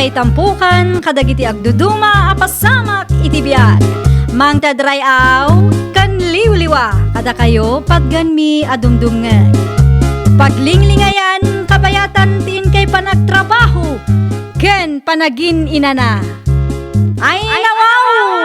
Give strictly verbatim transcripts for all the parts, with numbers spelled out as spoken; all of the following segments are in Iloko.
Itampukan kadagiti agduduma a pasamak iti biag. Mangted ray-aw ken liwliwa kadakayo patgenmi a dumdumngeg. Paglinglingayan kabayatan ti inkay panagtrabaho ken panagin-inana. Ay, nawaw!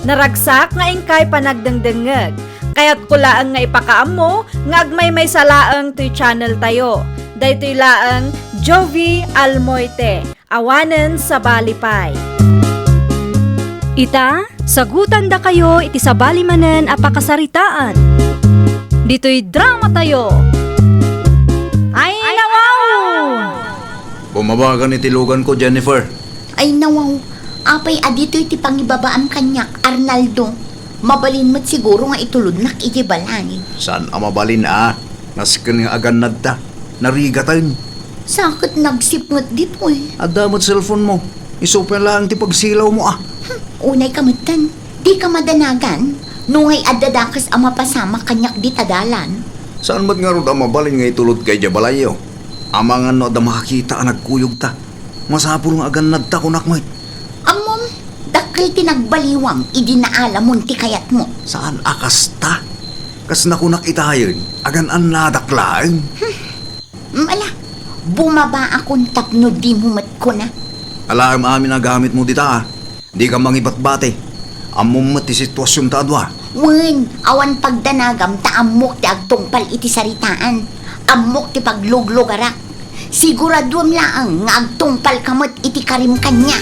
Naragsak nga inkay panagdengdengngeg. Kayatko laeng nga ipakaammo nga agmaymaysa laeng toy channel tayo. Daytoy laeng Jovie Almoite, awanen sabali pay. Ita, sagutandakayo iti sabali manen a pakasaritaan. Ditoy drama tayo. Ay, nawaw! Bumabakan iti luganko, Jennifer. Ay, nawaw. Apay a ditoy ti pangibabaam kaniak, Arnaldo? Mabalin met siguro nga itulodnak iti balay. Saan a mabalin a? Nasken nga agannadta. Narigaten. Sa ket nagsip met ditoy. Adda met cellphone mo. Isu pay laeng ti pagsilawmo a. Hmm, unay ka metten. Dika madanagan? No ngay adda dakes a mapasamak kaniak dita dalan. Saan met ngarud a mabalin nga itulodka idiay balayyo? Amangan no adda makakita a nagkuyogta. Masapul nga agannadta kunak met. Ammom, dakkel ti nagbaliwam idi naalamon ti kayatmo. Saan a kasta? Kas nakunak itayen, agan-annadak laeng. Hmm. Mm, ala, bumabaakon tapno dimo met kuna. Alaem amin a gamitmo dita, a. Dika mangibatbati. Ammom met ti situasionta a dua. Wen, awan pagdanagam ta ammok ti agtungpal iti saritaan. Ammok ti pagluglugarak. Siguraduem laeng nga agtungpalka met iti karim kaniak.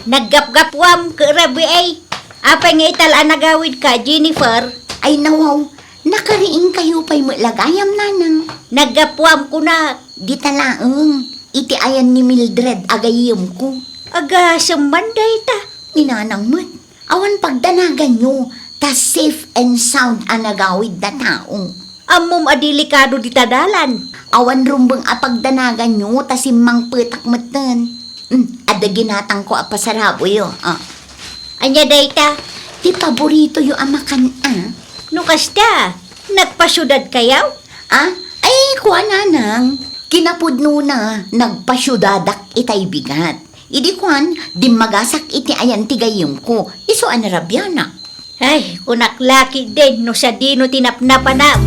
Naggapgapuam, Kuya Rabiay. Apay nga ital a nagawidka, Jennifer? Ay, nawaw. Nakariingkayo pay met la gayam, nanang. Naggapuam kunak. Dita laeng, iti ayan ni Mildred a gayyemko. Agasem man dayta. Ni nanang met, awan pagdanaganyo, ta safe and sound a nagawid a tao. Ammom a delikado dita dalan. Awan rumbeng a pagdanaganyo, ta simmangpetak metten. Hmm, adda ginatangko a pasaraboyo, ah. Ania dayta? Ti paboritoyo a makan, a. No kasta, nagpasiudadkayo? A? Ay, kua, nanang. Kinapudnona, nagpasiudadak itay bigat. Idi kuan, dimmagasak iti ayan ti gayyemko. Isu a narabianak. Ay, kunak la ketdin no sadino ti napnapanam.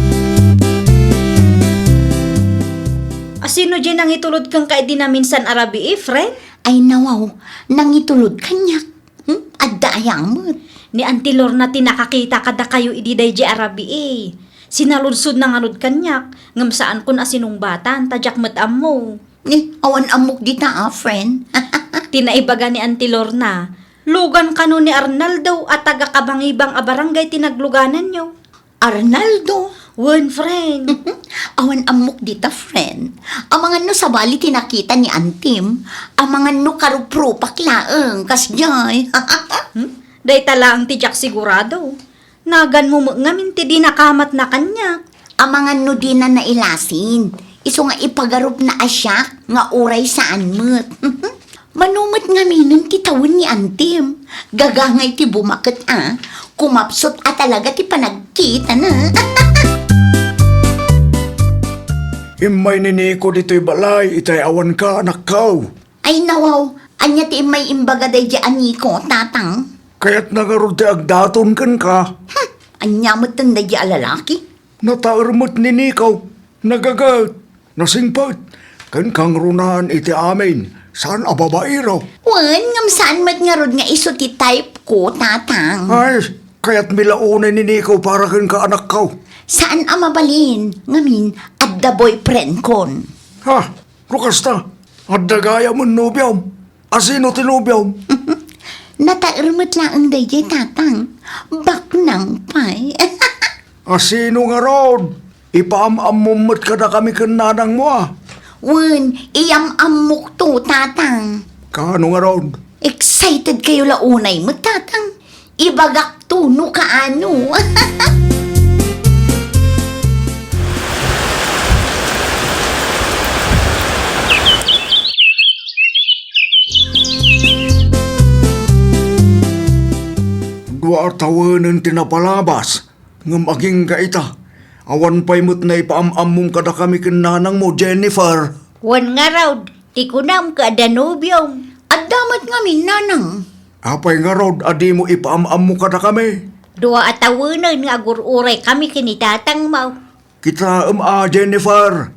Asino diay nangitulod kenka idi naminsan a rabii, friend? Ay, nawaw, nangitulod kaniak. Hmm? Adda aya met? Ni Auntie Lorna ti nakakita kadakayo idi daydiay a rabii. Sinaludsodna ngarud kaniak, ngem saankon a sinungbatan, ta diak met ammo. Ni, awan ammok dita a, friend. Ti naibaga ni Auntie Lorna, lugan kano ni Arnaldo a taga-Kabangibang a barangay ti naglugananyo. Arnaldo? Wen, friend. Awan ammok dita, friend. Amangan no sabali ti nakita ni Antim, amangan no karuprupak laeng, kasdiay. Hmm? Dayta laeng ti diak sigurado. Naganmo met ngamin ti di nakamatna kaniak. Amangan no dina nailasin. Isu nga ipagarupna a siak nga uray saan met. Mano met ngaminen ti tawen ni Antim. Gagangay ti bumaket a. Kumapsut a talaga ti panagkitana. Immay ni Nico ditoy balay, itay awanka, anakkaw. Ay, nawaw, ania ti immay imbaga daydiay a Nico, tatang? Kayatna ngarud ti agdaton kenka. Hmm, ania metten daydiay a lalaki? Nataer met ni Nico. Nagaget. Nasingpet. Ken kangrunan iti amin. Saan a babaero? Wen, ngem saan met ngarud nga isu ti type ko, tatang. Ay, kayatmi la unay ni Nico para kenka, anakko. Saan a mabalin, ngamin, adda boyfriend kon. Ha? No kasta, adda gayam nobiom. Asino ti nobiom? Nataer met laeng daydiay, tatang. Baknang pay. Asino ngarud? Ipaam-ammom met kadakami ken nanangmo a. Wen, iyam-ammokto, tatang. Kaano ngarud? Excited kayo la unay met, tatang. Ibagakto no kaano. Dua a tawenen ti napalabas, ngem agingga ita. Awan pay met naipaam-ammom kadakami ken nanangmo, Jennifer. Wen ngarud, ti kunam ket adda nobiom. Adda met ngamin, nanang. Apay ngarud a dimo ipaam-ammo kadakami? Dua a tawenen nga agur-uray kami ken ni tatangmo. Kitaem a, Jennifer,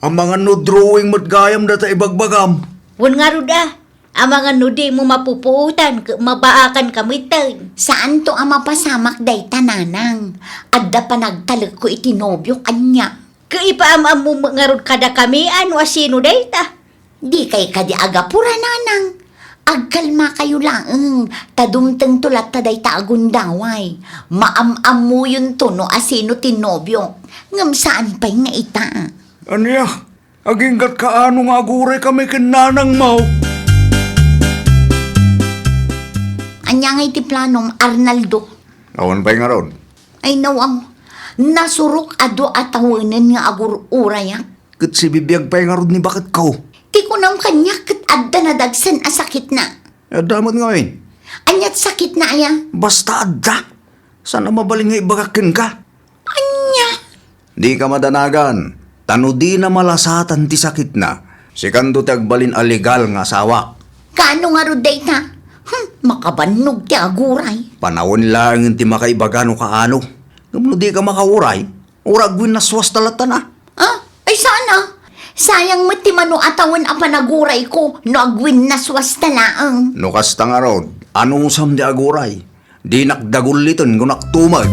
amangan no drawing met gayam data ibagbagam. Wen ngarud a, amangan no dimo mapupuotan ket mabaakan ka metten. Saanto a mapasamak dayta, nanang. Adda panagtalekko iti nobiok ania. Ket ipaam-ammom ngarud kadakami a no asino dayta? Dikay kadi agapura, nanang? Agkalmakayo laeng, ta dumtengto latta dayta a gundaway. Maam-ammoyonto no asino ti nobiok, ngem saan pay nga ita. Ania? Aginggat kaano nga aguray kami ken nanangmo? Ania ngay ti planom, Arnaldo? Awan pay ngarud. Ay, nawaw. Nasurok a dua a tawenen nga agur-urayak. Ket sibibiag pay ngarud ni baketko. Ti kunam kaniak ket adda nadagsen a sakitna. Adda met ngamin. Ania ti sakitna aya? Basta adda. Saan a mabalin nga ibagak kenka? Ania? Dika madanagan, ta no dina malasatan ti sakitna, sikanto ti agbalin a legal nga asawak. Kaano ngarud dayta? Hmm, makabannog ti aguray. Panawen laengen ti makaibaga no kaano. Ngem no dika makauray, uray agwinnaswasta latta. Ah, ay saan a? Sayang met ti mano a tawen a panagurayko no agwinnaswasta laeng. No kasta ngarud, anusam ti aguray? Dinak dagulliten, kunak tumag.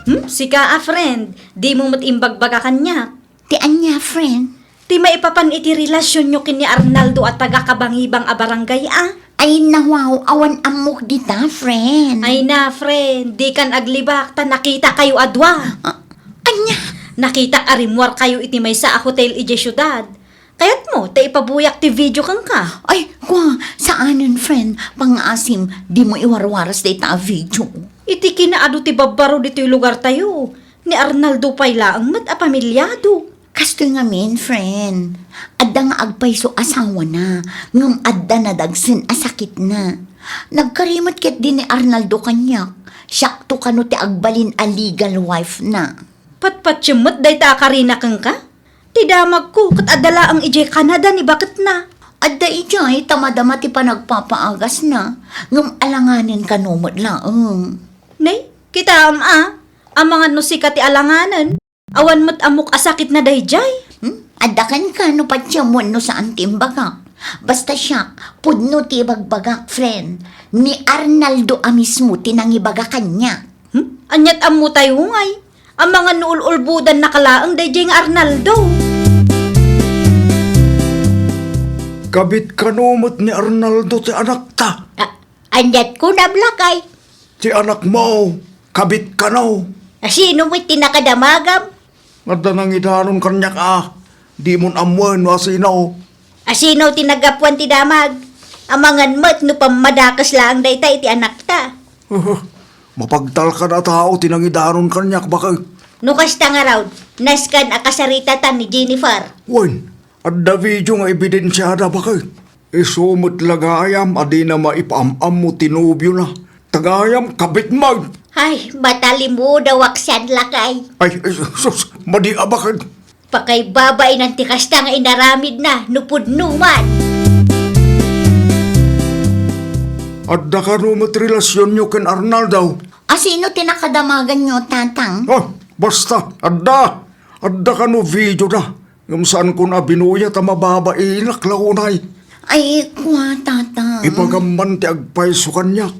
Hmm, sika a friend, dimo met imbagbaga kaniak. Ti ania, friend? Ti maipapan iti relasionyo ken ni Arnaldo a taga-Kabangibang a barangay a? Ay, nawaw, awan ammok dita, friend. Ay na, friend, dikan aglibak ta nakitakayo a dua. Ah, ania? Nakitak a rimmuarkayo iti maysa a hotel idiay siudad. Kayatmo ta ipabuyak ti video kenka? Ay, kua, saanen, friend. Pangngaasim, dimo iwarwaras dayta a video. Iti kinaadu ti babbaro ditoy lugartayo, ni Arnaldo pay laeng met a pamiliado. Kastoy ngamin, friend. Adda nga agpayso asawana, ngem adda nadagsen a sakitna. Nagkari met ketdi ni Arnaldo kaniak. Siakto kano ti agbalin a legal wife na. Patpatiem met dayta a karina kenka? Ti damagko ket adda laeng idiay Canada ni baketna. Adda idiay ta madama ti panagpapaagasna, ngem alanganen kano met laeng. Nay, kitaem a, amangan no sika ti alanganen. Awan met ammok a sakitna daydiay. Hmm? Adda kenka no patiem wenno saan ti imbagak. Basta siak, pudno ti ibagbagak, friend. Ni Arnaldo a mismo ti nangibaga kaniak. Hmm? Aniat ammo tayo ngay? Amangan no ul-ulbodannaka laeng daydiay nga Arnaldo. Kabit kano met ni Arnaldo ti anakta? A-, aniat kunam lakay? Ti anakmo, kabit kano? Asino met ti nakadamagam? Adda nangidanon kaniak a, dimon ammoen no asino. Asino ti naggapuan ti damag? Amangan met no pammadakes laeng dayta iti anakta. Mapagtalkan a tao ti nangidanon kaniak, baket. No kasta ngarud, nasken a kasaritatan ni Jennifer. Wen, adda video nga ebidensiada, baket. Isu met la gayam a dina maipaam-ammo ti nobiona. Ta gayam kabit met. Ay, matalimudawak sian lakay. Ay, ay, sus, madi a baket. Pakaibabainan ti kasta nga inaramidna no pudno man. Adda kano met relasionyo ken Arnaldo? Asino ti nakadamaganyo, Tatang? Ah, basta, adda. Adda kano videoda. Ngem saankon a binuya ta mababainak la unay. Ay, kua, Tatang. Ipagamman ti agpayso kaniak.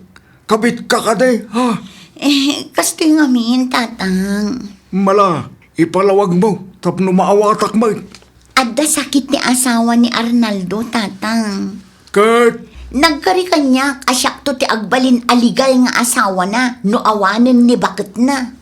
Kabitka kadi, ha? Eh, kastoy ngamin, Tatang. Mala, ipalawagmo tapno maawatak met. Adda sakit ni asawa ni Arnaldo, Tatang. Ket? Nagkari kaniak a siakto ti agbalin a legal nga asawana no awanen ni baketna.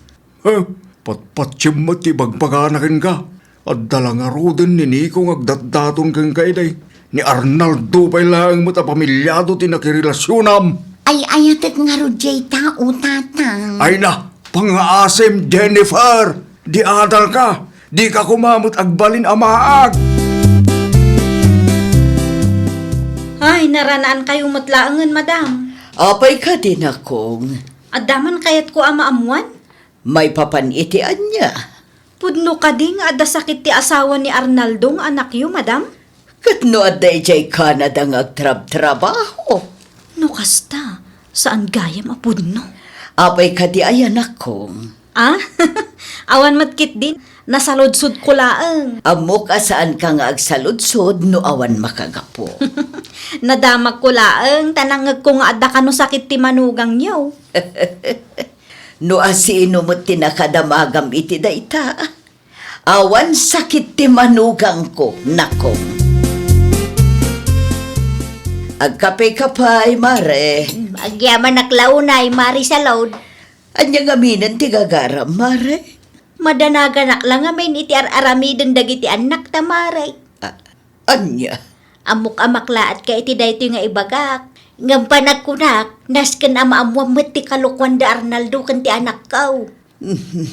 Ha? Patpatiem met ti ibagbagana kenka. Adda la ngaruden ni Nico nga agdatdaton kenka idi. Ni Arnaldo pay laeng met a pamiliado ti nakirelasionam. Ay, ayatek ngarud diay tao, Tatang. Ay na, pangngaasim, Jennifer! Di adalka! Dika koma met agbalin a maag! Ay, naranaankayo met laengen, madam. Apay kadi, nakong? Adda man kayatko a maammuan? Maipapan iti ania? Pudno kadi nga adda sakit ti asawa ni Arnaldo nga anakyo, madam? Ket no adda idiay Canada nga agtrabtrabaho? No kasta, saan gayam a pudno. Apay kadi aya, anakko? Ah? Awan met ketdin, nasaludsodko laeng. Ammok a saanka nga agsaludsod no awan makagapu. Nadamagko laeng, ta nangngegko nga adda kano sakit ti manugangyo. No asino met ti nakadamagam iti dayta? Awan sakit ti manugangko, anakko. Agkape ka pay, Mare. Mm, agyamanak la unay, Mare Salud. Ania ngamin ti gagaram, Mare? Madanaganak la ngamin iti ar-aramiden dagiti annakta, Mare. Ah, ania? Ammok a maklaat ka iti daytoy nga ibagak. Ngem panagkunak, nasken a maammuam met ti kalokuan da Arnaldo ken ti anakko.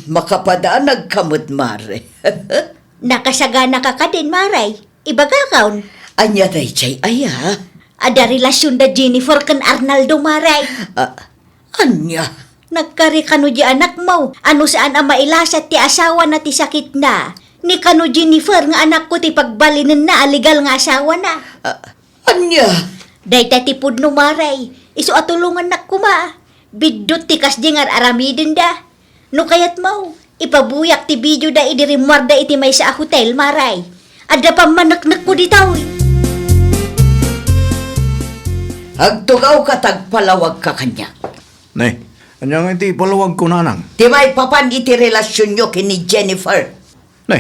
Makapadanag ka met, Mare. Nakasaganaka kadin, Mare. Ibagakon. Ania daydiay aya? Adda relasion da Jennifer ken Arnaldo, Mare. Ah, ania? Nagkari kano di anakmo, a no saan a mailasat ti asawana ti sakitna. Ni kano Jennifer nga anakko ti pagbalinenna a legal nga asawana. Ah, ania? Dayta ti pudno, Mare. Isu a tulongannak koma. Biddut ti kasdi nga ar-aramidenda. No kayatmo, ipabuyak ti videoda idi rimmuarda iti maysa a hotel, Mare. Adda pammaneknekko ditoy. Agtugawka ta agpalawagka kaniak. Ne, ania nga iti ipalawagko, nanang? Ti maipapan iti relasionyo ken ni Jennifer. Ne,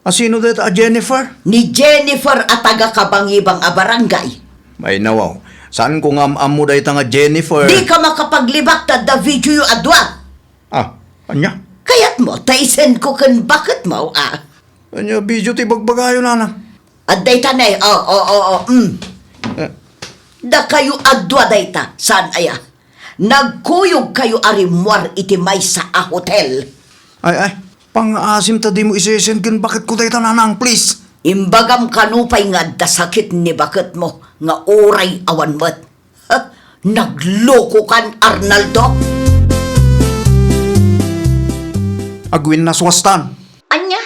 asino dayta a Jennifer? Ni Jennifer a taga-Kabangibang a barangay. Ay, nawaw. Saanko nga am-ammo dayta nga Jennifer. Dika makapaglibak ta adda videoyo a dua. Ah, ania? Kayatmo ta isendko ken baketmo, ah. Ania video ti bagbagayo, nanang? Adda ita ne, o, o, o, o, mm. Eh. Dakayo a dua dayta, saan aya? Nagkuyogkayo a rimmuar iti maysa a hotel. Ay, ay, pangngaasim ta dimo isesend ken baketko dayta, nanang, please. Imbagam kano pay nga adda sakit ni baketmo nga uray awan met. Ha? Naglokokan, Arnaldo? Agwinnaswastan. Ania?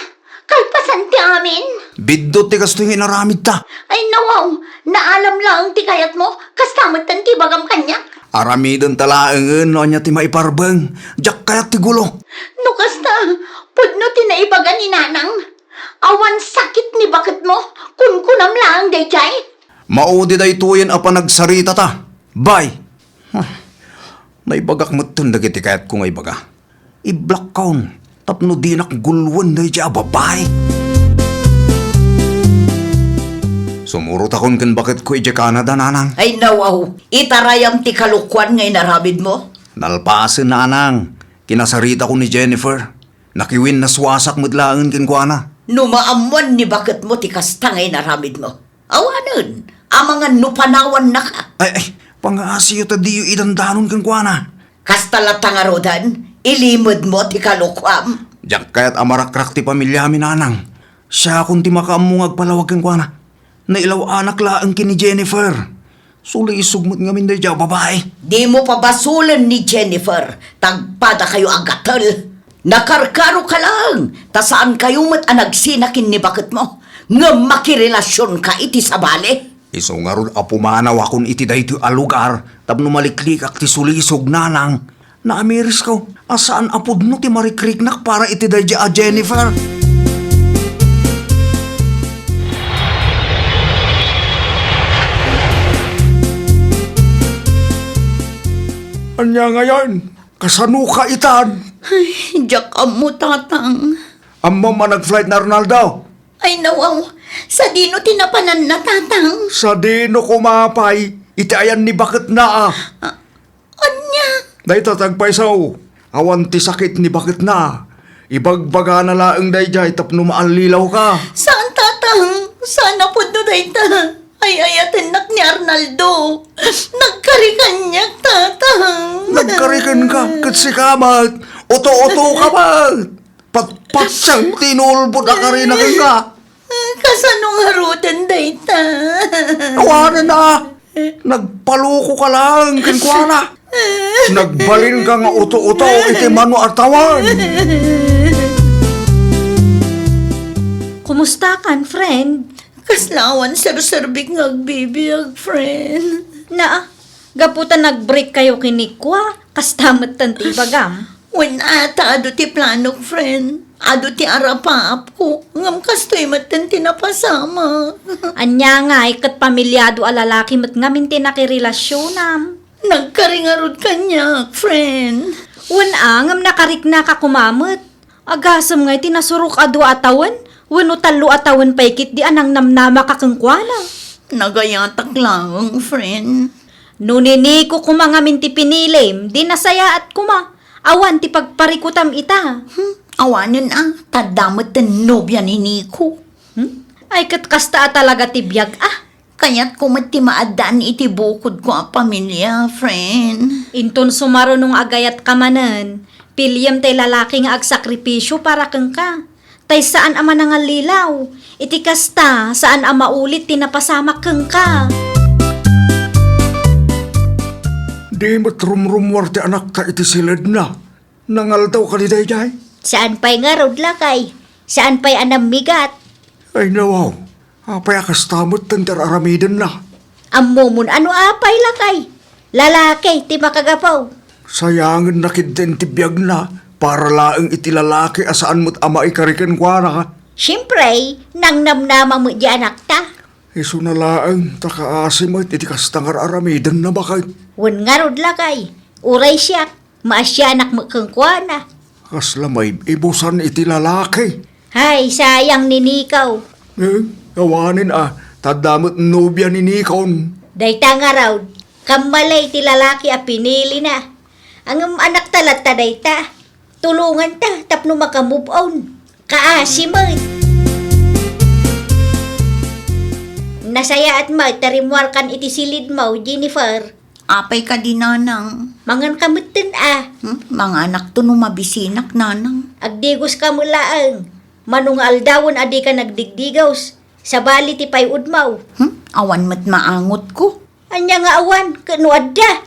Kalpasan ti amin? Biddut ti kastoy nga inaramidta. Ay, nawaw, naalam laeng ti kayatmo, kasta metten ti ibagam kaniak. Aramidenta laengen no ania ti maiparbeng, diak kayat ti gulo. No kasta, pudno ti naibaga ni nanang. Awan sakit ni baketmo, kunkunam laeng daydiay. Maudi daytoyen a panagsaritata. Bay! Ah, naibagak metten dagiti kayatko nga ibaga. Iblockon tapno dinak guloen daydiay a babai. Sumurotakon ken baketko idiay Canada, nanang. Ay, nawaw, itarayam ti kalokuan nga inaramidmo? Nalpasen, nanang. Kinasaritakon ni Jennifer. Nakiwinnaswasak met laengen kenkuana. No maammuan ni baketmo ti kasta nga inaramidmo, awanen, amangan no panawannaka. Ay, ay, pangaasiyo ta diyo idandanon kenkuana. Kasta latta ngaruden, ilimedmo ti kalokuam. Diak kayat a marakrak ti pamiliami, nanang. Siakon ti makaammo nga agpalawag kenkuana. Nailaw-anak laeng ken ni Jennifer. Sulisog met ngamin daydiay a babai. Dimo pabasolen ni Jennifer, ta agpadakayo a gatel. Nakarkaroka laeng, ta saankayo met a nagsina ken ni baketmo, ngem makirelasionka iti sabali. Isu ngarud a pumanawakon iti daytoy a lugar tapno maliklikak ti sulisog, nanang. Naamirisko a saan a pudno ti marikriknak para iti daydiay a Jennifer. Ania ngayen? Kasanoka itan? Ay, diak ammo, Tatang. Ammom a nag-flight ni Arnaldo? Ay, nawaw. Sadino ti napananna, Tatang? Sadino koma pay? Iti ayan ni baketna, a. Ah, Ania? Dayta ti agpayso. Awan ti sakit ni baketna. Ibagbagana laeng daydiay tapno maallilawka. Saan, Tatang? Saan a pudno dayta? Ay-ayatennak ni Arnaldo. Nagkari kaniak, Tatang. Nagkari kenka, ket sika met. Uto-utoka met. Patpatsang ti inulbod a karina kenka. Kasano ngaruden dayta? Awanen a, nagpalokoka laeng kenkuana. Nagbalinka nga uto-uto iti mano a tawen. Kumustakan, friend? Kasla awan serserbik nga agbibiag, friend. Naa, gapu ta nag-break kayo ken ni Kua, kasta metten ti ibagam. Wen a, ta adu ti planok, friend. Adu ti arapaapko. Ngem kastoy metten ti napasamak. Ania ngay ket pamiliado a lalaki met ngamin ti nakirelasionam? Nagkari ngarud kaniak, friend. Wen a, ngem nakariknaka koma met. Agasem ngay ti nasurok a dua a tawen, wenno tallo a tawen pay ketdi a nangnamnamaka kenkuana. Nagayatak laeng, friend. No ni Nico koma ngamin ti pinilim, di nasayaat koma. Awan ti pagparikutam ita. Hmm, awanen a, ta adda metten nobia ni Nico. Hmm? Ay, ket kasta a talaga ti biag a. Kayatko met ti maaddaan iti bukodko a pamilia, friend. Inton sumaruno nga agayatka manen, piliem tay lalaki nga agsakripisio para kenka. Tay saan a manangallilaw. Iti kasta, saan a maulit ti napasamak kenka. Di met rumrummuar ti anakta iti siledna. Nangaldaw kadi daydiay? Saan pay ngarud, lakay. Saan pay a nammigat. Ay, nawaw. Apay a kasta metten ti ar-aramidenna? Ammomon a no apay, lakay. Lalaki ti makagapu. Sayangenna ketdin ti biagna para laeng iti lalaki a saan met a maikari kenkuana. Siempre, nangnamnama met di anakta. Isuna laeng ta kaasi met iti kasta nga ar-aramidenna, baket. Wen ngarud, lakay. Uray siak. Maasianak met kenkuana. Kasla maib-ibusan iti lalaki. Hay, sayang ni Nikaw. Eh, awanen a, ta adda met nobia ni Nikon. Dayta ngarud, kammalay ti lalaki a pinilina. Ngem anakta latta dayta. Tulonganta tapno maka-move on. Kaasi met. Nasayaat met ta rimmuarkan iti silidmo, Jennifer. Apay kadi, nanang? Manganka metten a. Hmm? Manganakto no mabisinak, nanang. Agdigoska met laeng. Mano nga aldawen a dika nagdigdigos. Sabali ti pay-odmo. Hmm? Awan met maangotko. Ania nga awan? Ket no adda?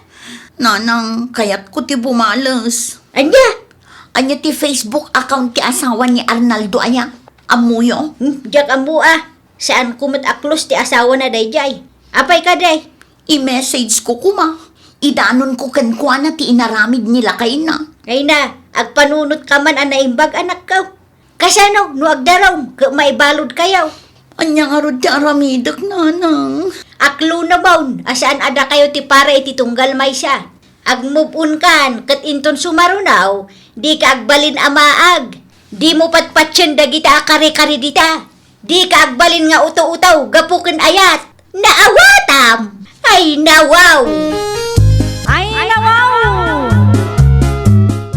Nanang, kayatko ti bumales. Ania? Ania ti Facebook account ti asawa ni Arnaldo aya? Ammoyo? Hmm, diak ammo a. Saanko met a close ti asawana daydiay. Apay kadi? I-message ko koma. Idanonko kenkuana ti inaramid ni lakayna. Ay na, agpanunot ka man a naimbag, anakko. Kasano no agdarum ket maibalud kayo? Ania ngarud ti aramidek, nanang? Aklo na baon a saan a dakayo ti para iti tunggal maysa. Agmove on kan ket inton sumaruno, dika agbalin a maag. Dimo patpatien dagita a kare-kare dita. Dika agbalin nga uto-uto gapu ken ayat. Naawatam! Ay, nawaw! Ay, nawaw!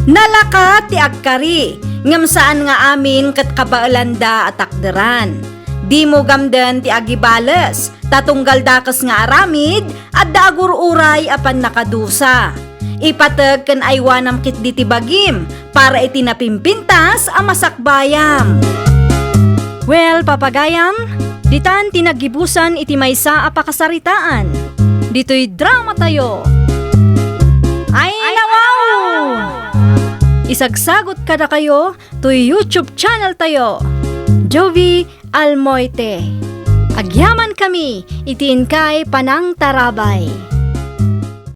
Nalakat ti agkari, ngem saan nga amin ket kabaelanda a takderan. Dimo gamden ti agibales, ta tunggal dakes nga aramid, adda agur-uray a pannakadusa. Ipateg ken aywanam ketdi ti bagim para iti napimpintas a masakbayam. Well, papagayam, ditan ti naggibusan iti maysa a pakasaritaan. Ditoy drama tayo. Ay, nawaw! Isagsagot kadakayo toy YouTube channel tayo. Jovi Almoite. Agyaman kami iti inkay panangtarabay.